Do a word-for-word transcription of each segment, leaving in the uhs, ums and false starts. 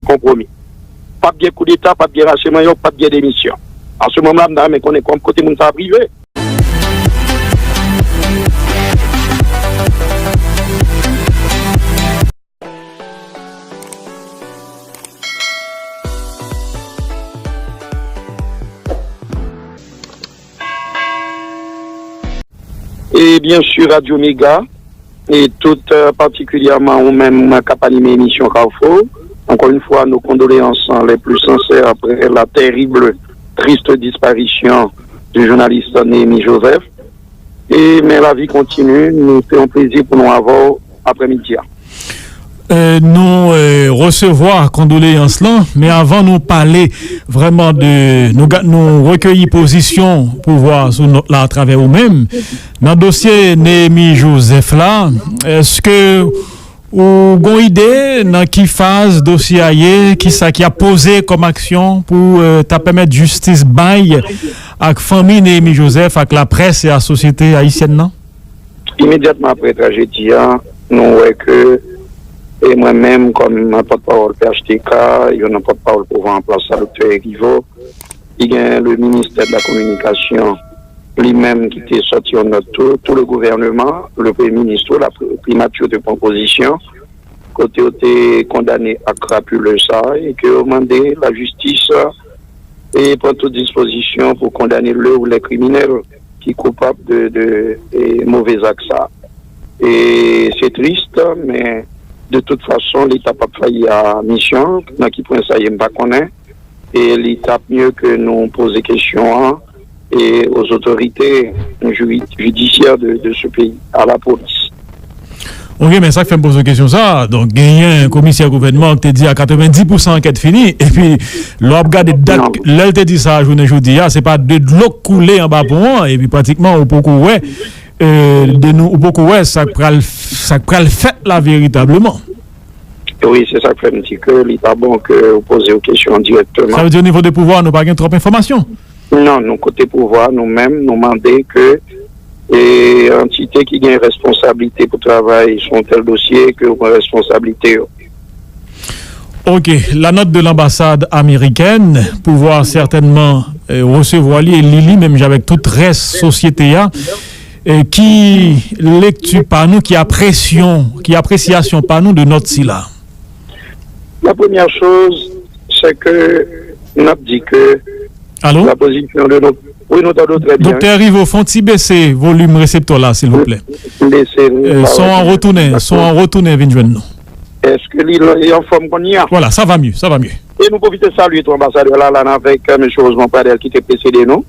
konpwomi. P ap gen koudeta, p ap gen rache manyòk, p ap gen demisyon. An se moman la, m ta renmen konnen kòm kote moun sa ap rive. E byen si Radyo Mega, e tout, euh, patikilyèman ou menm k ap anime emisyon Kafou, encore une fois, nos condoléances les plus sincères après la terrible, triste disparition du journaliste Néhémie Joseph. E, men lavi kontini, nou, se yon plezi pou nou avè w aprèmidi a. Euh, nou, euh, resevwa kondoleyans lan, men avan nou pale vrèman de, nou, ga- nou rekeyi pozisyon pouvwa sou nòt la atravè ou menm, nan dosye Néhémie Joseph la, èske ou gon ide nan ki faz dosye a ye, ki sa ki ap poze kòm aksyon pou, euh, ta pèmèt jistis bay ak fanmi Néhémie Joseph, ak laprès e a sosyete ayisyèn nan? Imedyatman apre trajedi a, nou wè ke, e mwen menm kòm pòtpawòl P H T K, youn nan pòtpawòl pouvwa an plas la, Doktè Eric Rivaux, li gen le ministè de la communication, li menm ki te sòti yon nòt tou, tout le gouvernement, le premye minis tou, la primati te pran pozisyon, kote yo te kondane ak krapilè sa, e ke yo mande lajistis e pran tout dispozisyon pou kondane le ou les criminels ki koupab de, de, e, move zak sa. E se tris, men de tout fason, Leta p ap fayi a misyon, nan ki pwen sa ye, m pa konnen. E li t ap mye ke nou poze kesyon an e aux autorités juri- judiciaires de, de ce pays, à la police. Ok, men sa k fè m poze w kesyon sa a, donk, genyen komisè gouvènman ki te di a katrevenndis pousan ankèt fini, epi lè w ap gade dat, lè l te di sa a jounen jodi a, se pa de dlo k koule anba pon an, epi pratikman ou poko wè, euh, de nou, ou poko wè sa k pral, sa k pral fèt la veritableman. Wi, se sa k fè m di ke li pa bon ke ou poze w kesyon an dirèkteman. Sa vle di, o nivo de pouvwa, nou pa gen twòp enfòmasyon? Non, nou, kote pouvwa, nou menm, nou mande ke, e, antite ki gen responsablite pou travay sou yon tèl dosye, ke yo pran responsablite yo. Ok, la note de l'ambassade américaine, pouvwa sètènman, euh, resevwa li e li li, menm jan avèk tout rès sosyete a. E ki lekti pa nou, ki apresyon, ki apresyasyon pa nou de nòt sila? La première chose, c'est que n ap di ke Alo? La position de nos, wi, nou tande w trè byen. Doktè Rivo, fè yon ti bese volim reseptè w la, silvouplè. Bese, euh, son an retounen, son an retounen vin jwenn nou. Èske li, li anfòm kounye a? Voilà, ça va mieux, ça va mieux. E nou pwofite salye tou anbasadè la, la avèk, euh, mesye Rosemond Pradel ki te presede nou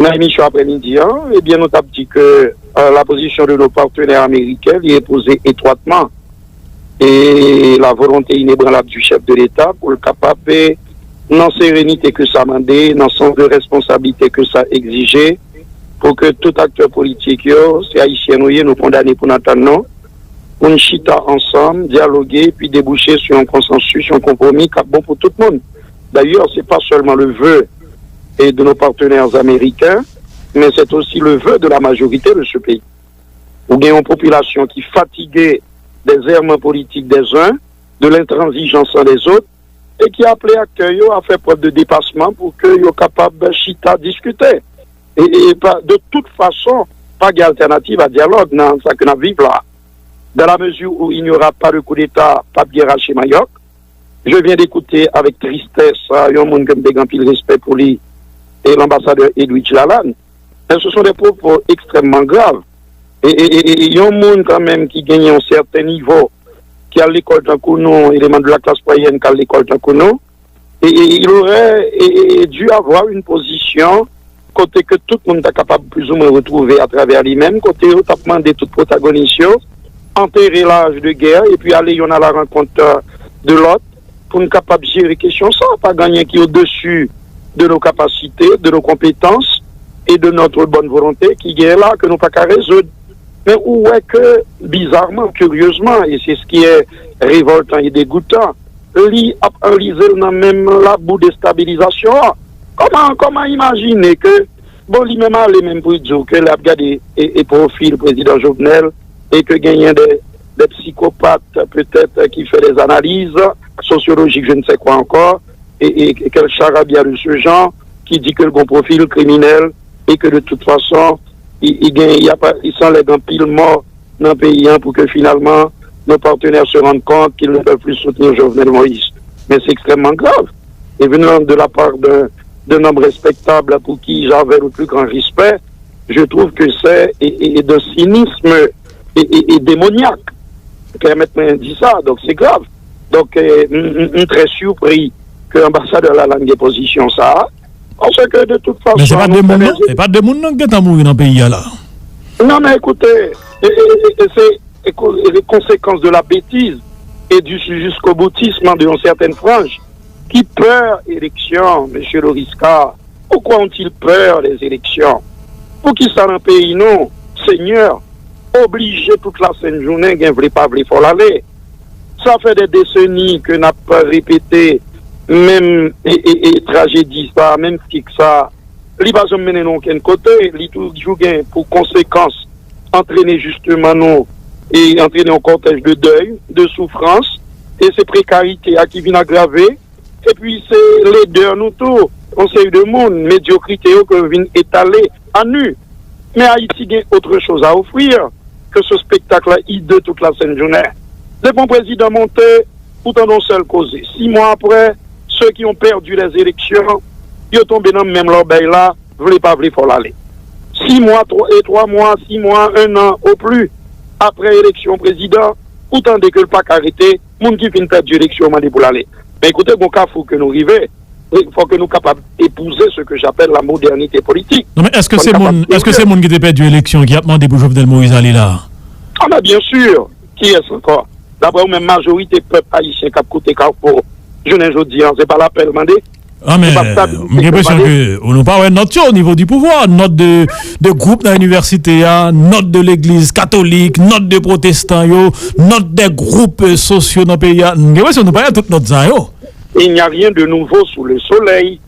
nan emisyon aprèmidi an. Ebyen, nou t ap di ke, euh, la position de nos partenaires américains li repoze etwatman e la volonté inébranlable du chef de l'État pou l kapab, eh, nan serenite ke sa mande, nan sans de responsablite ke sa egzije, pou ke tout aktè politik yo, se ayisyen nou ye, nou kondane pou n ap tann nou, pou n chita ansanm, dyaloge, epi debouche sou yon konsansis, yon konpwomi k ap bon pou tout moun. D'ailleurs, c'est pas seulement le vœu, eh, de nos partenaires américains, mais c'est aussi le vœu de la majorité de ce pays. Ou gen yon popilasyon ki fatige des errements politiques des uns, de l'intransigeance des autres, e ki aple aktè yo a fè prèv de depasman pou ke yo kapab chita diskite. E, e pa, de tout fason, pa gen altènativ a dyalòg nan sa ke n ap viv la. Dans la mesure où il n'y aura pas de coup d'État, p ap gen rache manyòk. Je viens d'écouter avec tristesse, euh, yon moun ke m te gen anpil respè pou li, e l'ambassadeur Edwidge Lalanne. Mais ce sont des propos extrêmement graves. E, e, e, e yon moun kanmenm ki genyen yon sèten nivo, ki al lekòl tankou nou, élément de la classe moyenne k al lekòl tankou nou, e, e, il aurait, e, e, e, dû avoir une position kote ke tout moun ta kapab plizoumwen retwouve atravè li menm, kote yo t ap mande tout pwotagonis yo antere la hache de guerre epi ale yonn a la rankont, euh, de lòt, pou n kapab jere kesyon sa. Pa gen anyen ki au-dessus de nos capacités, de nos compétences et de notre bonne volonté ki genyen la ke nou pa ka rezoud. Men ou wè ke, bizarrement, curieusement, et c'est ce qui est révoltant et dégoûtant, li ap anlize l nan menm labou destabilizasyon an. Kòman, kòman imajine ke, bon, li menm ale menm pou l di w ke l ap gade e, e pwofil prezidan Jovenel e ke genyen de, de psychopathes peut-être qui fait des analyses sociologique, je ne sais quoi encore, et, et, et quel charabia de ce genre qui dit que le bon profil criminel et que de toute façon, il, il gagne, il y a pas, il s'enlève anpil mò nan peyi an pour que finalement nos partenaires se rendent compte qu'ils ne peuvent plus soutenir Jovenel Moïse. Mais c'est extrêmement grave. Et venant de la part d'un d'un homme respectable pour qui j'avais le plus grand respect, je trouve que c'est et, et, et d'un cynisme et, et, et démoniaque. Permettez-moi de dire ça, donc c'est grave. Donc, euh, m, m, m très surpris que l'ambassadeur Lalanne ait position ça. Parce que de toute façon, men se pa de moun non, se pa de moun non ki gentan mouri nan peyi a la. Non, mais écoutez, et, et, et, et c'est et co- et les conséquences de la bêtise et du jusqu'au-boutisme de une certaine frange qui peur élection, monsieur Lorisca. Pourquoi ont-ils peur des élections? Pou ki sa nan peyi nou, Senyè, oblije tout la sent jounen gen vle pa vle fò l ale? Sa fè des décennies que n ap repete menm e, e, e trajedi sa, menm skik sa. Li pa janm mennen nou okenn kote, li toujou gen pou konsekans antrene jisteman nou e antrene yon kòtèj de dèy, de soufrans, e se prekarite a ki vin agrave, epi se ledè nou tou, yon seri de moun, medyokrite yo ke yo vin etale a nu. Men Ayiti gen autre chose à offrir que ce spectacle hideux toute la sainte journée. Depi yon prezidan monte, ou tande yon sèl koze. Sis mwa apre, ceux qui ont perdu les élections, yo tonbe nan menm lòbèy la, vle pa vle fò l ale. Sis mwa, twa, e twa mwa, sis mwa, un an au plus, apre eleksyon prezidan, ou tande ke l pa ka rete, moun ki fin pèdi eleksyon mande pou l ale. Men koute gon kafou ke nou rive, fò ke nou kapab épouser ce que j'appelle la modernité politique. Non, men èske se moun, èske se moun ki te pèdi eleksyon ki ap mande pou Jovenel Moïse ale la? Ah, mais bien sûr, kiyès ankò? Daprè ou menm, majorite pèp ayisyen k ap koute Kafou jounen jodi a, se pa lapè l mande? Ah, men m gen enpresyon ke nou pa wè nòt yo o nivo di pouvwa, nòt de, de gwoup nan inivèsite a, nòt de legliz katolik, nòt de pwotestan yo, nòt de gwoup, euh, sosyo nan peyi a. M gen enpresyon nou pa wè tout nòt sa yo. Il n'y a rien de nouveau sous le soleil.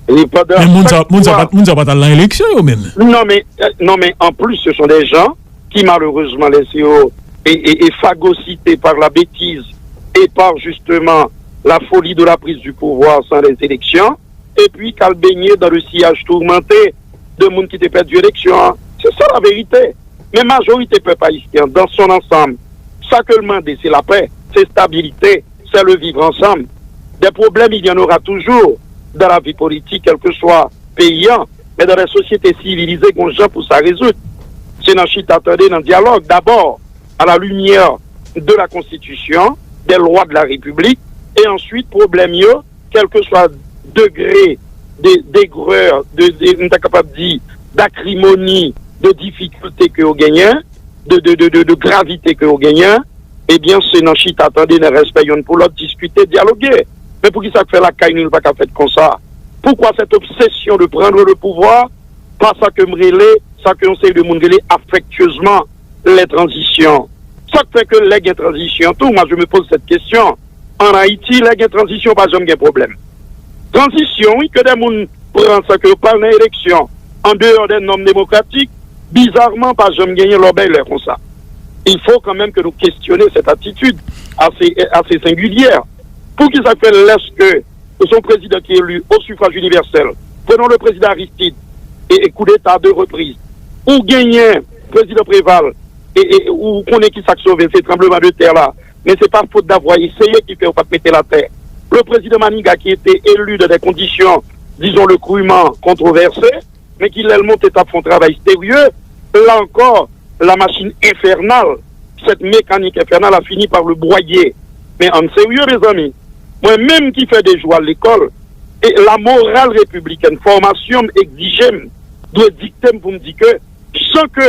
Et pendant Men moun sa, chaque moun sa fois pa, moun sa pa t al nan eleksyon yo menm. Non, mais, euh, non, mais en plus, ce sont des gens qui, malheureusement, laissent yo et, et, et phagocytés par la bêtise et par justement la folie de la prise du pouvoir sans les élections, et puis qu'elle baigne dans le sillage tourmenté de moun ki te pèdi eleksyon an. C'est ça la vérité. Men majorite pèp ayisyen, dans son ensemble, sa ke l mande, se lapè, se stabilite, c'est le vivre ensemble. Des problèmes, il y en aura toujours dans la vie politique, quel que soit peyi an, men dans les sociétés civilisées, gon jan pou sa rezoud. Se nan chita tande, nan dyalòg, d'abord à la lumière de la Constitution, des lois de la République, et ensuite, pwoblèm yo, quel que soit degré de, d'aigreur, de, de, m ta kapab di, d'acrimoni, de difikilte ke yo genyen, de, de, de, de, de gravite ke yo genyen, ebyen, se nan chita tande, nan respè yonn pou lòt, diskite, dyaloge. Men poukisa k fè lakay nou, li pa ka fèt konsa? Pourquoi cette obsession de prendre le pouvoir par sa ke m rele, sa ke yon seri de moun rele affectueusement les transitions? Sa k fè ke lè gen tranzisyon tou, moi je me pose cette question, en Haïti, lè gen tranzisyon, pa janm gen pwoblèm. Tranzisyon, wi, ke de moun pran sa ke yo pa al nan eleksyon, en dehors des normes démocratiques, bizarrement, pa janm genyen lòbèy lè konsa. Il faut quand même que nous questionner cette attitude assez, assez singulière. Poukisa fè lèske se yon prezidan ki eli au suffrage universel, prenons le président Aristide, et, et coup d'État à deux reprises, ou genyen prezidan Préval, e, e ou konnen ki sa k sove, se tranbleman de tè la, men se pa faute d'avoir essayé ki fè yo pa t mete l atè. Le président Manigat qui était élu dans des conditions, disons-le crûment, controversées, men ki lè l monte t ap fè yon travay serye, la ankò, la machine infernale, cette mécanique infernale a fini par le broyer. Men ann serye, mezanmi. Mwen menm ki fè de jou al lekòl, e la morale républicaine, fòmasyon m egzije m, dwe dikte m pou m di ke, san ke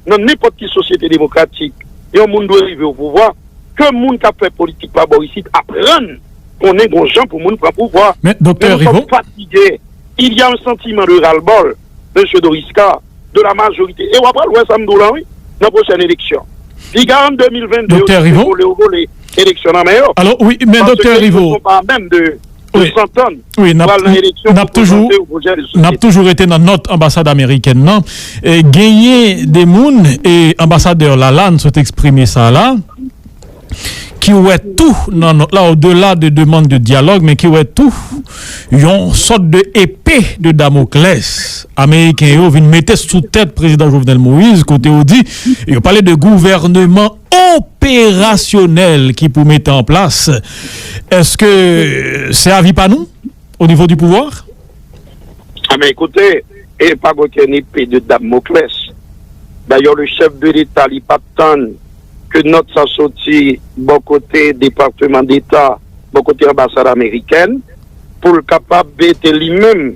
nan nenpòt ki sosyete demokratik, yon moun dwe rive o pouvwa, ke moun k ap fè politik pa bò isit aprann konnen gon jan pou moun pran pouvwa. Men, Doktè Rivo. Men nou sòm fatige. Il y a un sentiment de ras-le-bol, mesye Dorisca, de la majorité. E w ap pral wè sa m di w la, wi, nan pwochèn eleksyon. Piga an de mil vennde yo, Doktè Rivo. Vole, yo vole eleksyon nan men yo. Alò, wi, men Doktè Rivo. Paske yo pa menm de, de santann pral nan eleksyon pou prezante yon pwojè de sosyete. Wi, men n ap toujou, n ap toujou rete nan nòt anbasad amerikèn nan. E, genyen de moun, e anbasadè Lalanne sot eksprime sa la, ki wè tou nan nòt la, odela de demann de dyalòg, men ki wè tou yon sòt de epe de Damoclès ameriken yo vin mete sou tèt prezidan Jovenel Moïse, kote yo di, yo pale de gouvènman operasyonèl ki pou mete an plas. Èske se avi pa nou o nivo di pouvwa? Anben, ekoute, e pa gen okenn epe de Damoclès. Dayè, le chèf de Leta, li pa t tann ke nòt sa soti bò kote Depatman Deta, bò kote anbasad amerikèn, pou l kapab mete li menm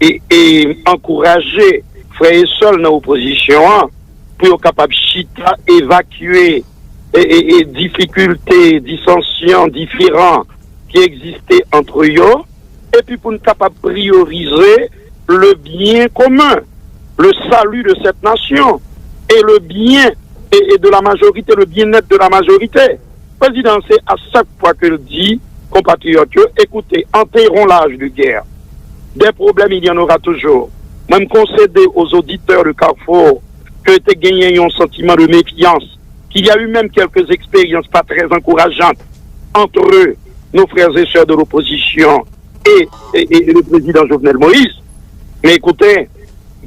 e, e ankouraje frè e sè l nan opozisyon an, pou yo kapab chita, evakye e, e, e difikilte, disansyon, diferan ki egziste ant yo, epi pou n kapab priyorize le bien commun, le salut de cette nation, et le bien et, et de la majorité, le bien-être de la majorité. Prezidan, se a chak fwa ke l di konpatriyòt yo, écoutez, enterrons l'âge de guerre. Des problèmes, il y en aura toujours. Mwen, m konsede aux auditeurs de Carrefour ke te genyen yon santiman de mefyans, qu'il y a eu même quelques expériences pas très encourageantes entre nos frères et sœurs de l'opposition et, et, et le président Jovenel Moïse. Mais écoutez,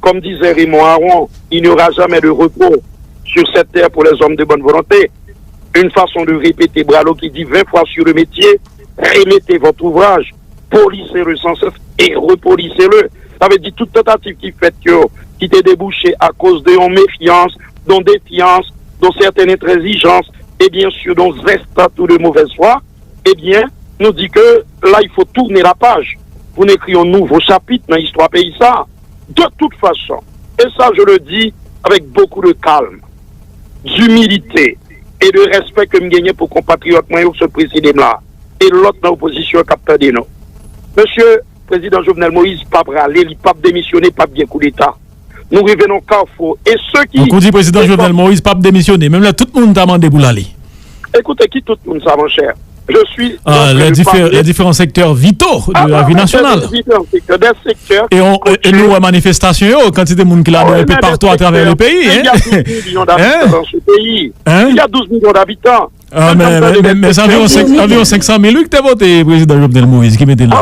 comme disait Raymond Aron, il n'y aura jamais de repos sur cette terre pour les hommes de bonne volonté. Une façon de répéter, Boileau qui dit vingt fois sur le métier, remettez votre ouvrage, polissez-le sans cesse et repolissez-le. Sa vle di tout tantativ ki fèt yo, ki te debouche akoz de yon mefyans, de yon defyans, de yon sètèn entranzijans, e byen si de yon zès tou de movèz fwa, ebyen, nou di ke la, il faut tourner la page pou n ekri yon nouvo chapit nan istwa peyi sa. De toute façon, et ça je le dis avec beaucoup de calme, d'humilité et de respect ke m genyen pou konpatriyòt mwen yo k sot presede m la, e lòt nan opozisyon k ap tande nou. Mesye, Prezidan Jovenel Moïse p ap rale, li p ap demisyone, p ap gen koudeta. Nou rive nan yon kafou. E se ki... Donk ou di prezidan Jovenel Moïse p ap demisyone, menm lè tout moun ta mande pou l ale. Ekoute, ki tout moun sa, monchè? Je suis en train de parler... Les différents secteurs vitaux de la vie nationale. E nou wè manifestasyon yo, kantite moun ki la de un peu partout à travers le pays. Il y a douze millions d'habitants dans ce pays. Il y a douze millions d'habitants. Men se anviwon senk san mil wi ki te vote prezidan Jovenel Moïse ki mete l la.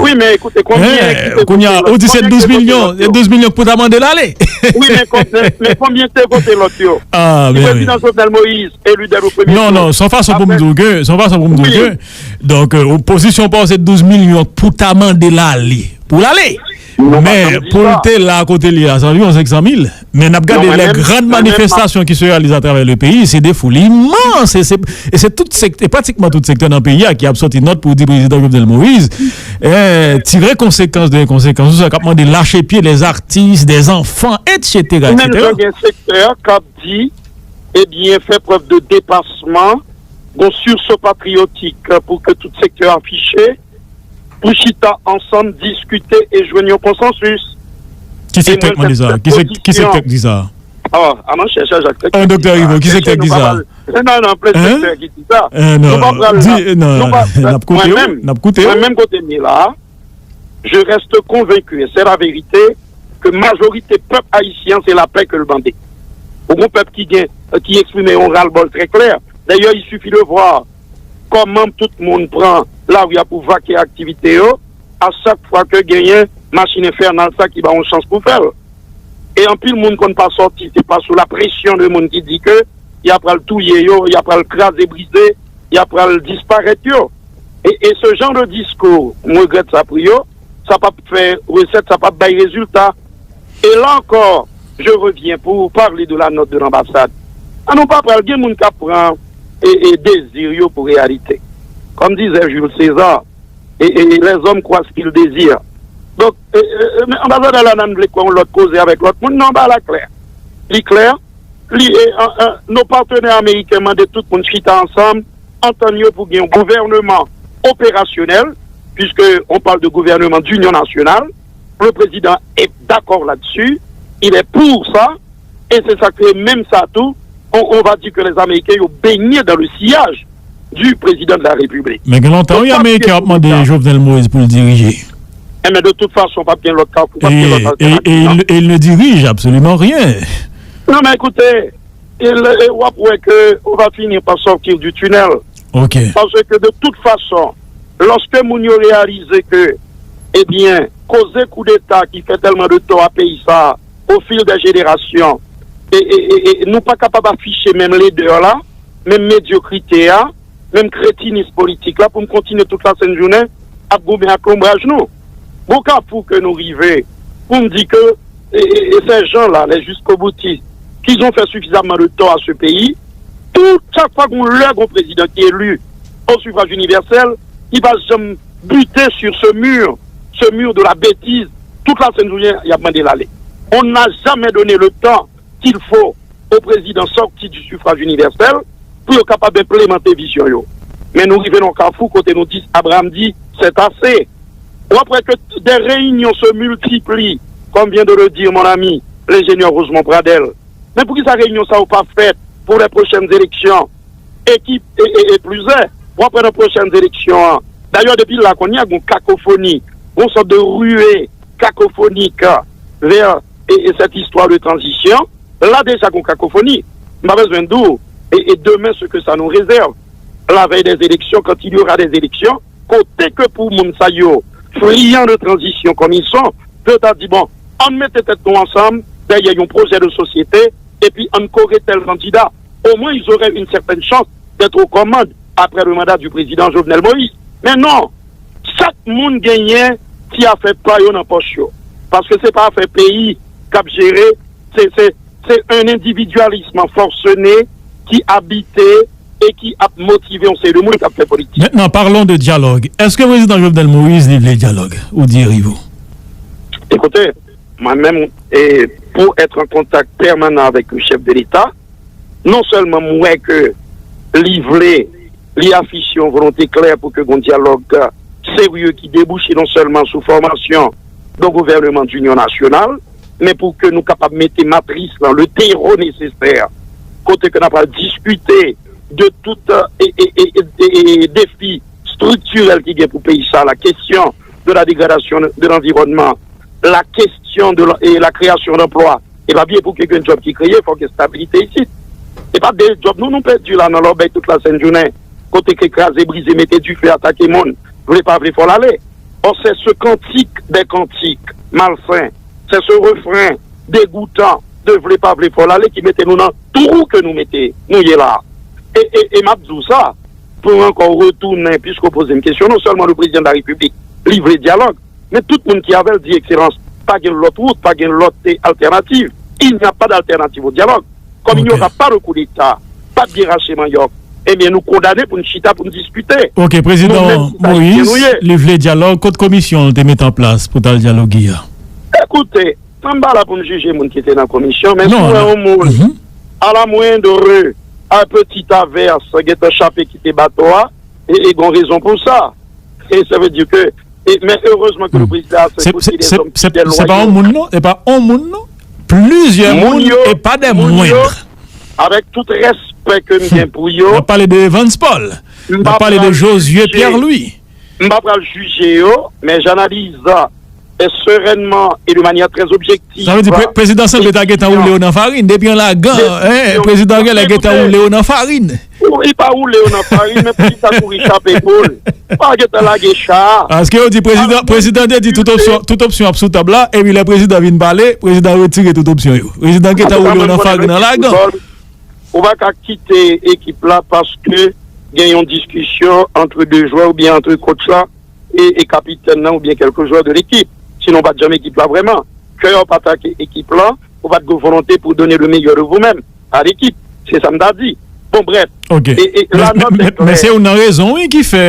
Kounye a ou di se douz milyon, se douz milyon ki pou ta mande l ale. Wi, men konbyen ki te vote lòt yo? Prezidan Jovenel Moïse eli dèt o premye tou. Non, non, se yon fason pou m di w ke, se yon fason pou m di w ke, donk, pozisyon pa w se douz milyon pou ta mande l ale, pou l ale. Men pou l te la kote l ye a, se anviwon senk san mil. Men n ap gade les grandes manifestations qui se réalisent à travers le pays, se de foul imans, e se, e se tout sektè, pratikman tout sektè nan peyi a ki ap sòti nòt pou di prezidan Jovenel Moïse, eh, tire konsekans de konsekans, ou sa k ap mande lache pye les artistes, des enfants, et cetera, et cetera. Menm jan gen sektè k ap di, ebyen, fè prèv de depasman, gon sursaut patriotique pou ke tout sektè afiche, pou chita ansanm, diskite e jwenn yon konsansis. Ki sektè k mande sa? Ki sektè k di sa? Ah, a monchè, chak sektè. Doktè Rivo, ki sektè k di sa? Non, non, plen sektè ki di sa. Nou pa pral la. N ap koute w, n ap koute w. Mwen menm, kote m ye la, je reste convaincu, et c'est la vérité, ke majorite pèp ayisyen an se lapè ke l mande. Ou gon pèp ki gen, ki eksprime yon ras-le-bol trè klè. D'ailleurs, il suffit de voir kòman tout moun pran lari a pou vake aktivite yo, a chak fwa ke genyen machin enfènal sa ki ba yon chans pou fè l. E anpil moun konn pa sòti, se pa sou lapresyon de moun ki di ke y a pral touye yo, y a pral kraze brize, y a pral disparèt yo. E, e ce genre de discours, m regrèt sa pou yo, sa p ap fè resèt, sa p ap bay rezilta. Et là encore, je reviens pour parler de la note de l'ambassade. An nou pa pral gen moun k ap pran e, e dezi yo pou reyalite. Comme disait Jules César, e, e les hommes croient ce qu'ils désirent. Donk, e, e, e, men anbasadè la nan vle kwè yon lòt koze avèk lòt moun, non, bagay la klè. Li klè, li, e, an, an, nos partenaires américains mande tout moun chita ansanm, antann yo pou gen yon gouvènman operasyonèl, puisque on parle de gouvernement d'union nationale, le président est d'accord là-dessus, il est pour ça, et c'est ça que menm sa tou, on, on va dire que les Américains yo baigné dans le sillage du président de la République. Men gen lontan wi Ameriken ap mande Jovenel Moïse pou l dirije. Enben, de toute façon, p ap gen lòt kafou, p ap gen lòt altènativ. Et il ne dirige absolument rien. Non, men ekoute, w ap wè ke on va finir par sortir du tunnel. Ok. Paske de tout fason, lòske moun yo reyalize ke, ebyen, koze koudeta ki fè tèlman de tò a peyi sa a, au fil des générations, e, e, e, e, nou pa kapab afiche menm ledè la, menm medyokrite a, menm kretinis politik la pou n kontinye tout lasent jounen ap goumen ak lonbraj nou. Bon, kafou ke nou rive pou n di ke, e, e, e ces gens-là, les jusqu'au-boutistes, qu'ils ont fait suffisamment de tort à ce pays, tout, chak fwa gon lè gon prezidan ki eli au suffrage universel, li pa janm bute sur ce mur, ce mur de la bêtise, tout lasent jounen y ap mande l ale. On n'a jamais donné le temps qu'il faut au président sorti du suffrage universel pou yo kapab enplemante vizyon yo. Men nou rive nan kafou kote nou di, Abraham di, c'est assez. Ou ap wè ke des réunions se multiplient, comme vient de le dire mon ami, l'ingénieur Rosemond Pradel. Men poukisa reyinyon sa yo pa fèt pour les prochaines élections? E ki, e, e, e plizyè, w ap wè nan pwochèn eleksyon an. Dayè, depi la, kounye a, gon kakofoni, gon sòt de ruée kakophonik vè, e, e cette histoire de transition. La, deja, gon kakofoni. M pa bezwen di w, e, e demain, ce que ça nous réserve. La veille des élections, quand il y aura des élections, kote ke pou moun sa yo, friands de transition comme ils sont, yo ta di, bon, ann mete tèt nou ansanm dèyè yon pwojè de sosyete, epi ann kore tèl kandida. Au moins, ils auraient une certaine chance d'être aux commandes après le mandat du président Jovenel Moïse. Men non, chak moun genyen ti afè pa yo nan pòch yo. Paske se pa afè peyi k ap jere, se, se, se un individualisme forcené ki abite e ki ap motive yon seri de moun k ap fè politik. Maintenant, parlons de dialogue. Est-ce que président Jovenel Moïse li vle dialogue ou di Rivo? Écoutez, moi-même, et pour être en contact permanent avec le chef de l'État, non seulement m wè ke li vle, li afiche yon volonte klè pou ke gon dyalòg serye ki debouche non sèlman sou fòmasyon yon gouvènman dinyon nasyonal, men pou ke nou kapab mete matris lan, le terreau nécessaire, kote ke n ap al diskite de tout, euh, e, e, e, e, e defi striktirèl ki gen pou peyi sa, la question de la dégradation de l'environnement, la question de la, et la création d'emplois. E pa bliye pou ke gen djòb ki kreye, fòk gen stabilite isit. E pa de djòb nou, nou pèdi la nan lòbèy tout lasent jounen, kote ke kraze, brize, mete dife, atake moun, vle pa vle, fò l ale. Or, c'est ce cantique des cantiques malsain, c'est ce refrain dégoûtant de vle pa vle, fò l ale ki mete nou nan twou ke nou mete, nou ye la. E, e, e m ap di w sa, pou ankò retounen, puisque w poze m kesyon, non sèlman le président de la République, li vle dyalòg, men tout moun ki avè l di, Excellence, pa gen lòt wout, pa gen lòt, eh, alternative. Il n'y a pas d'alternative au dialogue. Comme il n'y aura pas de coup d'État, pa t gen rache manyòk, ebyen, nou kondane pou n chita, pou n diskite. Ok, Prezidan Moïse, li vle dyalòg. Kot komisyon l te met an plas pou t al dyaloge a? Ekoute, mwen m pa la pou m jije moun ki te nan komisyon, men si w wè yon moun, à la moindre, à petite averse, gentan chape kite bato a, e, e gon rezon pou sa. E sa vle di ke, e, men erezman ke le prezidan a se, se pa yon moun non, e pa yon moun non. Plizyè moun, e pa de mwendr. Avèk tout respè ke m gen pou yo, n ap pale de Evans Paul, n ap pale de Josué Pierre Louis. M pa pral jije yo, men j'analyse, euh, sereinement et de manière très objective. Sa vle di, pre-, prezidan sanble ta gentan woule yo nan farin. Depi an lagan, en, prezidan genlè gentan woule yo nan farin. Ou, li pa woule yo nan farin, men poukisa kouri chape poul? Pa gentan lage cha a. Paske yo di prezidan, prezidan te di tout opsyon, tout opsyon ap sou tab la, epi lè prezidan vin pale, prezidan retire tout opsyon yo. Prezidan gentan woule yo nan farin an lagan. Ou pa ka kite ekip la paske gen yon diskisyon ant de jwè oubyen ant coach la e, e kapitèn nan oubyen kèlke jwè de lekip. Sinon, pa t janm ekip la vrèman. Kè w pa t ak ekip la, ou pa t gen volonte pou donner le meilleur de vous-même à l'équipe. Se sa m ta di. Bon, bref. Ok. E, e, men, men, men, men se youn nan rezon, wi, ki fè,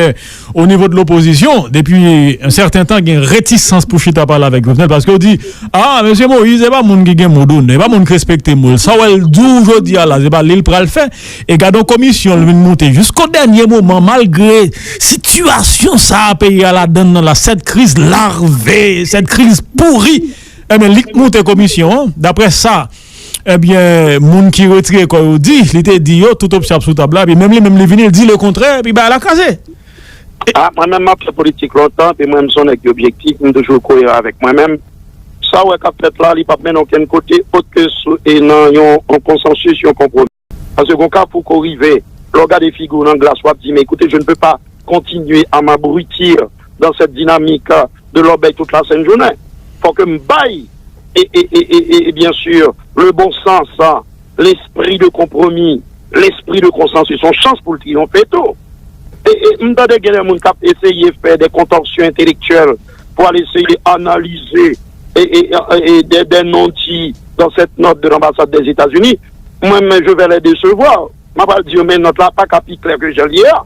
o nivo de lopozisyon, depi yon sèten tan, gen retisans pou chita pale avèk Jovenel, paske yo di, a, mesye Moïse, se pa moun ki gen mo donè, se pa moun ki respekte mo l. Sa w wè l di w jodi a la, se pa li l pral fè. E gade yon komisyon l vin moute jisko dènye moman, malgre sitiyasyon sa a peyi a ladan l nan la, sèt kriz larve, sèt kriz pouri, enben, li k moute komisyon an, daprè sa, ebyen, moun ki retire kò yo di, li te di yo, tout opsyon ap sou tab la, epi menm li menm li vini, li di lekontrè, epi bagay la kraze. A, mwen menm, m ap fè politik lontan, epi mwen, m se yon nèg ki objektif, m toujou koyeran avèk mwen menm. Sa w wè k ap fèt la, li p ap mennen okenn kote, otkeswa, e nan yon, yon konsansis, yon konpwomi. Paske gon kafou ke w rive, lè w gade figi w nan glas, w ap di, mais écoutez, je ne peux pas continuer à m'abrutir dans cette dynamique de lòbèy tout la sent jounen. Fòk m bay, e, e, e, e, e, e, bien sûr, le bon sens, hein, l'esprit de compromis, l'esprit de consensus, yon chans pou l triyonfe tou. E, e, m tande gen de moun k ap eseye fè de kontorsyon entelektyèl pou al eseye analize e, e, e, e, de, de non-dits dans cette note de l'ambassade des États-Unis. Mwen, men, je vais les décevoir. M ap al di yo, men nòt la pa ka pi klè ke jan l ye a.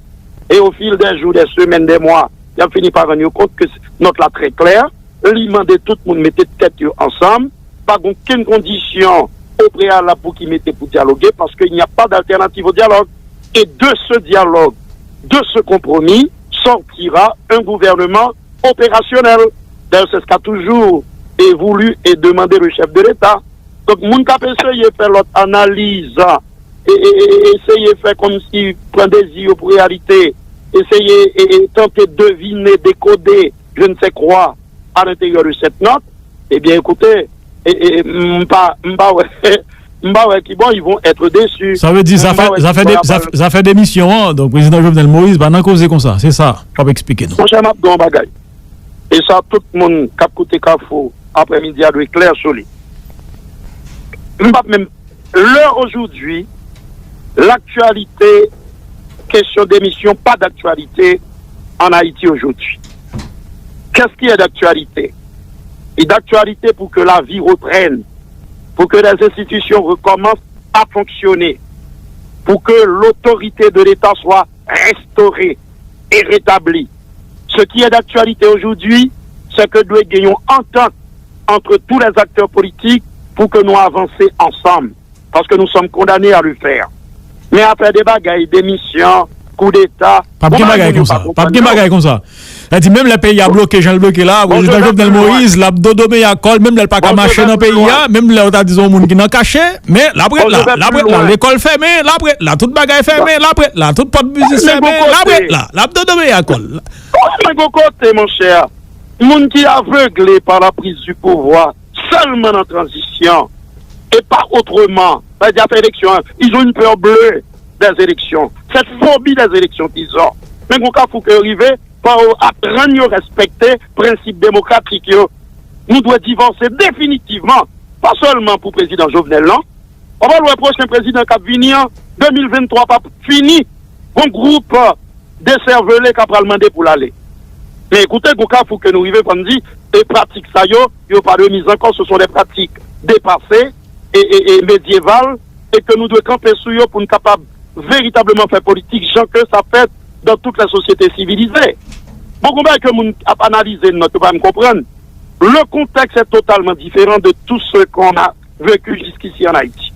E au fil des jours, des semaines, des mois, y ap fini pa rann yo kont ke nòt la trè klè. Li mande tout moun mete tèt yo ansanm. Pa gen okenn kondisyon o preyalab pou ki mete pou dyaloge, paske il n'y a pas d'alternative au dialogue. Et de ce dialogue, de ce compromis, sortira un gouvernement opérationnel. D'ailleurs, c'est ce qu'a toujours et voulu et demandé le chef de l'État. Donk, moun k ap eseye fè lòt analiz, e, e, e, eseye fè kòmsi pran dezi yo pou reyalite, eseye, e, e, tante devine, dekode, je ne sais quoi, à l'intérieur de cette note, eh bien, écoutez, e, e, m pa, m pa wè, m pa wè ki bò ils vont être déçus. Sa vle di, zafè, zafè, de, zafè, zafè demisyon an, donk prezidan Jovenel Moïse pa nan koze konsa, se sa w ap eksplike nou. Monchè, m ap di w yon bagay. E sa, tout moun k ap koute Kafou aprèmidi a dwe klè sou li. M p ap menm, l'heure aujourd'hui, l'actualité, question démission, pas d'actualité en Haïti aujourd'hui. Qu'est-ce qui est d'actualité? Il est d'actualité pour que la vie reprenne, pour que les institutions recommencent à fonctionner, pour que l'autorité de l'État soit restaurée et rétablie. Ce qui est d'actualité aujourd'hui, c'est que dwe gen yon antant entre tous les acteurs politiques pour que nous avancions ensemble. Parce que nous sommes condamnés à le faire. Men afè de bagay, demisyon, koudeta, p ap gen bagay konsa. P ap gen bagay konsa. Sa di, menm lè peyi a bloke, jan l bloke la, prezidan Jovenel Moïse, l ap dodo meyakòl, menm lè l pa ka mache nan peyi a, menm lè yo ta di se yon moun ki nan kache, men l ap ret la, l ap ret la, lekòl fèmen, l ap ret la, tout bagay fèmen, l ap ret la, tout pòt biznis fèmen, l ap ret la, l ap dodo meyakòl. Wi, men gon kote, monchè, moun ki avegle par la prise du pouvoir seulement dans la transition et pas autrement. C'est-à-dire, après élection, ils ont une peur bleue des élections. Cette phobie des élections qu'ils ont. Men gon Kafou ke yo rive, pa yo aprann yo respekte prensip demokratik yo. Nou dwe divòse definitivman, pa sèlman pou prezidan Jovenel, non. W ap al wè pwochen prezidan k ap vini an, de mil venntwa p ap fini. Gon gwoup, euh, desèvele k ap pral mande pou l ale. Men ekoute, gon Kafou ke nou rive, fò n di, e pratik sa yo, yo pa de mise en cause, ce sont des pratiques dépassées et, et, et médiévales, e ke nou dwe kanpe sou yo pou n kapab veritableman fè politik jan ke sa fèt dans toutes les sociétés civilisées. Bon, gon bagay ke moun ap analize, nòt yo pa menm konprann. Le contexte est totalement différent de tout ce qu'on a vécu jusqu'ici en Haïti.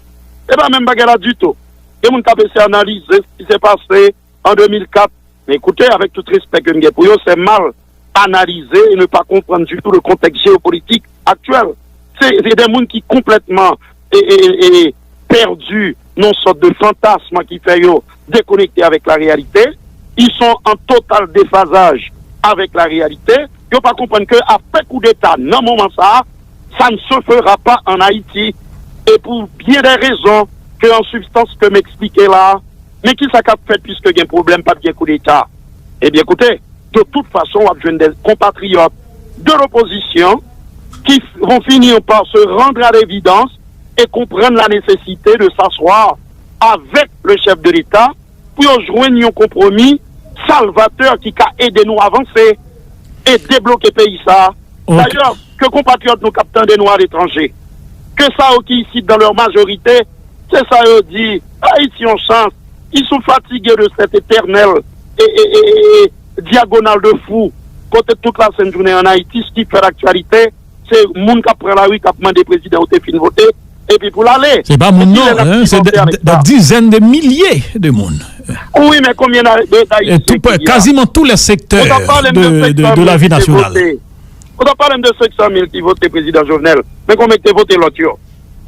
E pa menm bagay la ditou. Gen moun k ap eseye analize sa ki se pase an de mil kat. Men ekoute, avec tout respect ke m gen pou yo, c'est mal analyser et ne pas comprendre du tout le contexte géopolitique actuel. Se, se de moun ki konplètman e, e, e, e, pèdi nan yon sòt de fantasm ki fè yo dekonekte avec la réalité. Ils sont en total déphasage avec la réalité. Yo pa konprann ke afè koudeta nan moman sa a, ça ne se fera pas en Haïti. E pou byen de rezon ke an sibstans ke m eksplike la, men kisa k ap fèt piske gen pwoblèm, p ap gen koudeta? Ebyen, koute, de toute façon, w ap jwenn de konpatriyòt de l'opposition qui vont finir par se rendre à l'évidence et comprendre la nécessité de s'asseoir avec le chef de l'État pou yo jwenn yon konpwomi salvatè ki ka ede nou avanse e debloke peyi sa a. Dayè, ke konpatriyòt nou k ap tande nou aletranje, ke sa yo ki isit dans leur majorité, se sa yo di, Haïti yon chans, ils sont fatigués de cette éternelle et, et, et, et diagonale de fou, kote tout la sent jounen an Ayiti, ce qui fait l'actualité, se moun k ap pran lari, k ap mande prezidan yo te fin vote, epi pou l ale. Se pa moun non, se de, de, de dizaines de milliers de moun. Wi, men konbyen de, de Ayisyen ki la? Quasiment tous les secteurs de, de, de la vie nationale. Ou ta pale m de senk san mil ki vote prezidan Jovenel, men konbyen ki te vote lòt yo?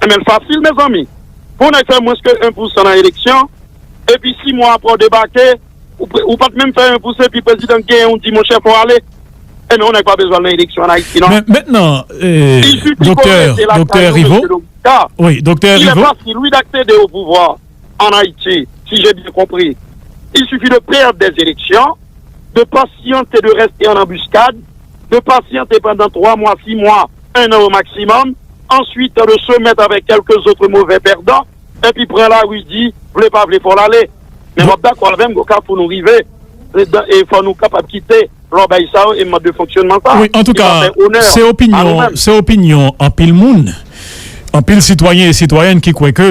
Enben, l fasil, mezanmi. Pou nèg fè mwens ke en pou san nan eleksyon, epi sis mwa apre w debake, ou, ou pa t menm fè en pou san, epi prezidan genyen, ou di, monchè, fò w ale. Enben, yon nèg pa bezwen al nan eleksyon an Ayiti, non. Men mentnan, doktè, doktè Rivo, wi, doktè Rivo. Il est facile, oui, d'accéder au pouvoir en Haïti, si j'ai bien compris. Il suffit de perdre des élections, de patienter, de rester en embuscade, de patienter pendant trois mois, six mois, un an au maximum, ensuite de se mettre avec quelques autres mauvais perdants, epi pran lari di, vle pa vle, fò l ale. Men w ap dakò avè m, Goka, pou nou rive, e, e fò nou kapab kite lòbèy sa yo e mòd de fonksyonman sa. Wi, antouka, se opinyon, se opinyon anpil moun, anpil sitwayen e sitwayèn ki kwè ke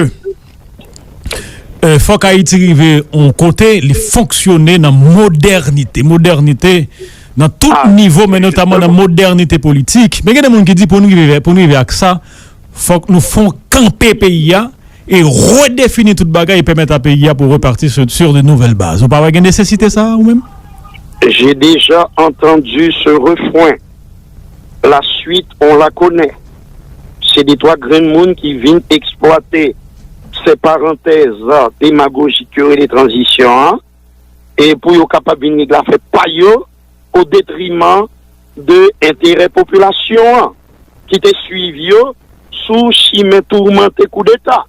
euh, fòk Ayiti rive yon kote, li fonksyone nan modènite. Modènite nan tout nivo, men notaman nan modènite politik. Men gen de moun ki di pou nou rive, pou nou rive ak sa, fòk nou fon kanpe peyi a e redefini tout bagay e pèmèt a peyi a pou reparti sur, sur de nouvelles bases. Ou pa wè gen nesesite sa a, ou menm? J'ai déjà entendu ce refrain. La suite, on la connaît. Se de twa grenn moun ki vin eksplwate se parantèz demagojik yo rele tranzisyon an, e pou yo kapab vin regle afè pa yo o detriman de enterè popilasyon an ki te swiv yo sou chimen toumante koudeta.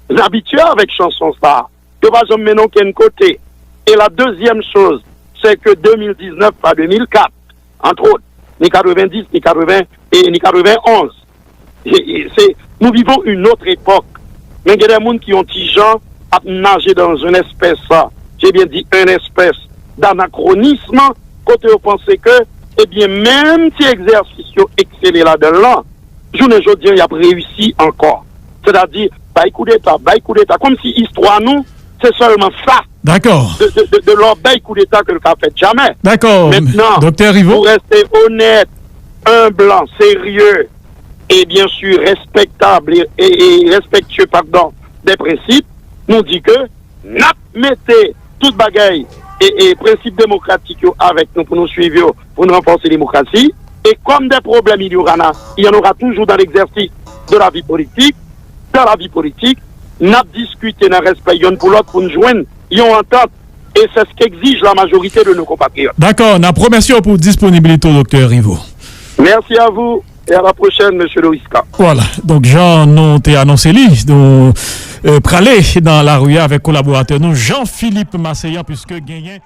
N abitye avèk chanson sa a. Yo pa janm mennen okenn kote. E la dezyèm choz, se ke de mil diznèf pa de mil kat, antwot, ni katrevenndis, ni katreven, e ni katrevenonz. Se, nou vivons une autre époque. Men gen de moun ki yon ti jan ap naje dans une espèce, j'ai bien dit une espèce d'anachronisme, kote yo panse ke, ebyen, menm ti egzèsis yo eksele ladan l lan, jounen jodi an, y ap reyisi ankò. Sètadi, bay koudeta, bay koudeta. Kòmsi istwa nou, se sèlman sa. Dakò. De, de, de, de lòbèy koudeta ke l ka fèt jamè. Dakò. Mentnan, Doktè Rivo. Pou reste onèt, enb, serye, e byen si respektab, e, e, e respektye, padon, de prensip, nou di ke n ap mete tout bagay e, e prensip demokratik yo avèk nou pou nou swiv yo, pou nou ranfòse demokrasi. E comme des problèmes il y aura, il y en aura toujours dans l'exercice de la vie politique, dans la vie politique, n ap diskite nan respè yonn pou lòt pou n jwenn yon antant. Et c'est ce qu'exige la majorité de nos compatriotes. Dakò, n ap remèsye w pou disponibilite w, Doktè Rivo. Merci à vous et à la prochaine, Monsieur Lorisca. Voilà. Donk, jan nou te anonse li, nou euh, prale nan lari a avèk kolaboratè nou, Jean Philippe Marcellian, puiske genyen